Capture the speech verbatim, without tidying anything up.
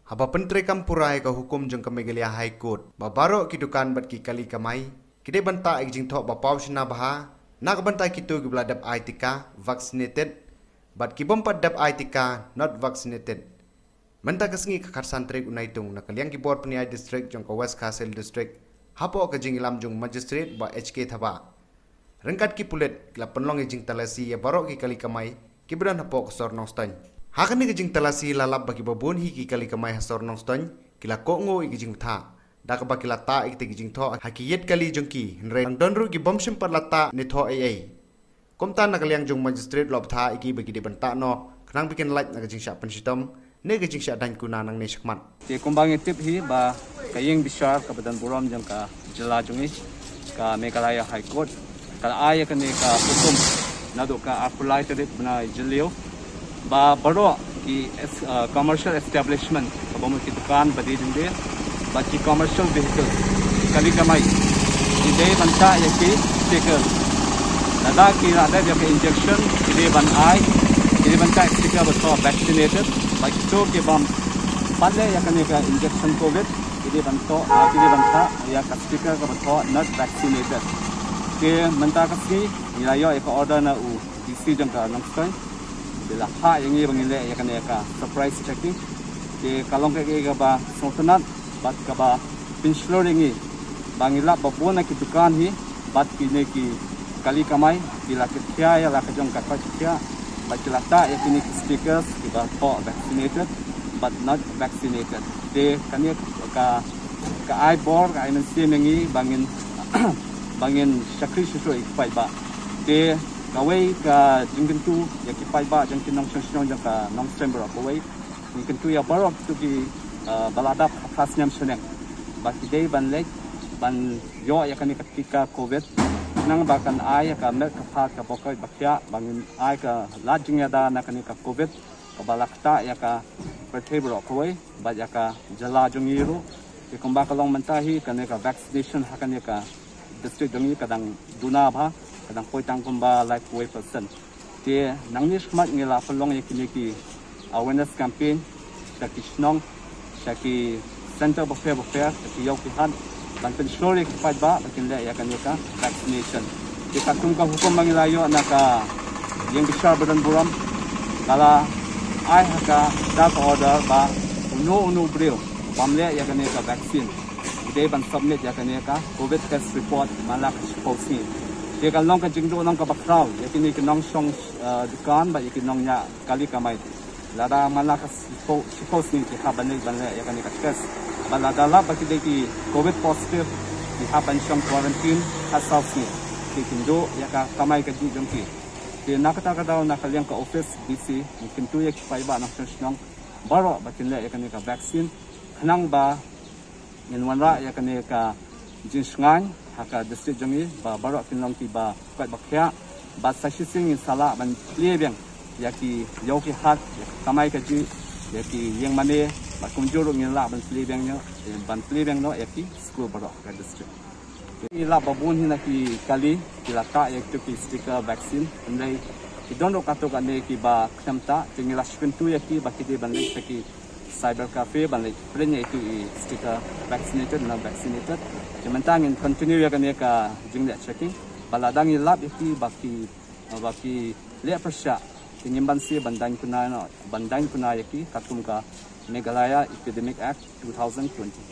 Haba pyntreikam pura ïa ka hukum jong ka Meghalaya High Court ba baroh ki dukan bad ki kali kamai ki dei ban tah ïa ki jingthoh ba paw shna bha na ka bynta kito kiba la dep ai tika, vaccinated, bad ki bym pat dep ai tika, not vaccinated. Mynta ka sngi ka khatsan tarik u Naitung, na ka liang ki bor pynïaid district jong ka West Khasi Hills District, hapoh ka jingïalam jong u Magistrate Bah H K Thabah, ryngkat ki pulit ki la pynlong ïa ka jingtalasi ïa baroh ki kali kamai kiba don hapoh ka sor Nongstoiñ. Ha kane ka jingtalasi la lap ba kiba bun hi ki kali kamai ha sor Nongstoiñ ki la kohnguh ïa ka jingbthah da kaba ki la tah ïa kita ki jingthoh ha ki ïit kali jong ki, hynrei dang don ruh ki bym shym pat la tah ne thoh ei ei. Kumta na ka liang jong u Magistrate la bthah ïa ki ba ki dei ban tah noh khnang ba kin lait na ka jingshah pynshitom ne ka jingshah daiñ kuna nangne shakhmat. Te kumba ngi tip hi ba ka ïing bishar kaba don burom jong ka jylla jong ngi, ka Meghalaya High Court, ka la ai ïa kane ka hukum naduh ka arphew lai tarik bnai Jylliew ba baroh ki es-, uh, commercial establishment, kaba mut ki dukan ba die jong die bad ki commercial vehicle, ki kali kamai, ki dei ban tah ïa ki sticker. Lada ki la dep ïa ka injection, ki dei ban ai, ki dei ban tah sticker ba thoh vaccinated. Bad kito ki bym pat leh ïa kane ka injection covid, ki dei ban thoh, ah, ki dei ban tah ïa ka sticker kaba thoh not vaccinated. Te mynta ka sngi ngi la ïoh ïa ka order na u D C jong ka Nongstoiñ, te la phah ïa ngi ba ngin leh ïa kane ka surprise checking. Te ka long kaei kaei kaba sngewtynnat bad kaba pynshlur ïa ngi ba ngi lap ba bun na ki dukan hi bad kine ki kali kamai ki la kit khia ïa la ka jong ka koit ka khiah bad ki la tah ïa kine ki stickers kiba thoh vaccinated bad not vaccinated. Te kane ka, ka ai bor, ka ai mynsiem ïa ngi ba ngin, ba ngin shakri shuh shuh ïa ki paidbah. Te kawei ka jingkyntu ïa ki paidbah jong ki nongshong shnong jong ka Nongstoiñ baroh kawei, ngi kyntu ïa baroh kito ki, ah, ba la dap ha phra snem shaneng ba ki dei ban leit ban ïoh ïa kane ka tika covid, khnang ba kan ai ïa ka met ka phad kaba koit ba khiah, ba ngin ai ka lad jingïada na kane ka covid kaba la ktah ïa ka pyrthei baroh kawei bad ïa ka jylla jong ngi ruh. Te kumba ka long mynta hi, kane ka vaccination ha kane ka district jong ngi ka dang duna bha, ka dang poi tang kumba laiphew wei percent. Te nangne shakhmat ngi la pynlong ïa kine ki awareness campaign sha ki shnong, sha ki center bapher bapher, sha ki ïew ki hat, ban pynshlur ïa ki paidbah ba kin leh ïa kane ka vaccination. Te katkum ka hukum ba ngi la ïoh na ka ïing bishar ba don burom, ka la ai ha ka da ka order ba uno uno u briew bym leh ïa kane ka vaccine u dei ban submit ïa kane ka covid test report man la ka shiphew sngi. Te ka long ka jingduh nong kaba khraw ïa kine ki nongshong, eh, dukan bad ïa ki nongñiah kali kamai. Lada man la ka shiphew, shiphew sngi ki hap ban leit ban leh ïa kane ka test. Bad lada lap ba ki dei ki covid positive, ki hap ban shong quarantine khatsaw sngi. Te kin duh ïa ka kamai kajih jong ki. Te na kata ka daw na ka liang ka office D C ngi kyntu ïa ki paidbah nongshong shnong baroh ba kin leh ïa kane ka vaccine, khnang ba ngin wanrah ïa kane ka jingshngaiñ ha ka district jong ngi ba baroh kin long kiba koit ba khiah. Bad sa shisien ngin sa lah ban plie biang ïa ki ïew ki hat, ïa ka kamai kajih, ïa ki ïing mane, bad kumjuh ruh ngin lah ban plie biang ïa, ban plie biang noh ïa ki skul baroh ha ka district. Ngi lap ba bun hi na ki kali ki la tah ïa kito ki sticker vaccine, hynrei ki don ruh katto katne kiba khlem tah. Te ngi la shu kyntu ïa ki ba ki dei ban leit sha ki cyber cafe ban leit print ïa itu i sticker vaccinated, not vaccinated. Te mynta ngin continue ïa kane ka jingleh checking. Bad lada ngi lap ïa ki ba ki, ba ki leh pyrshah, te ngim banse ban daiñ kuna, ban daiñ kuna ïa ki katkum ka Meghalaya Epidemic Act two thousand twenty.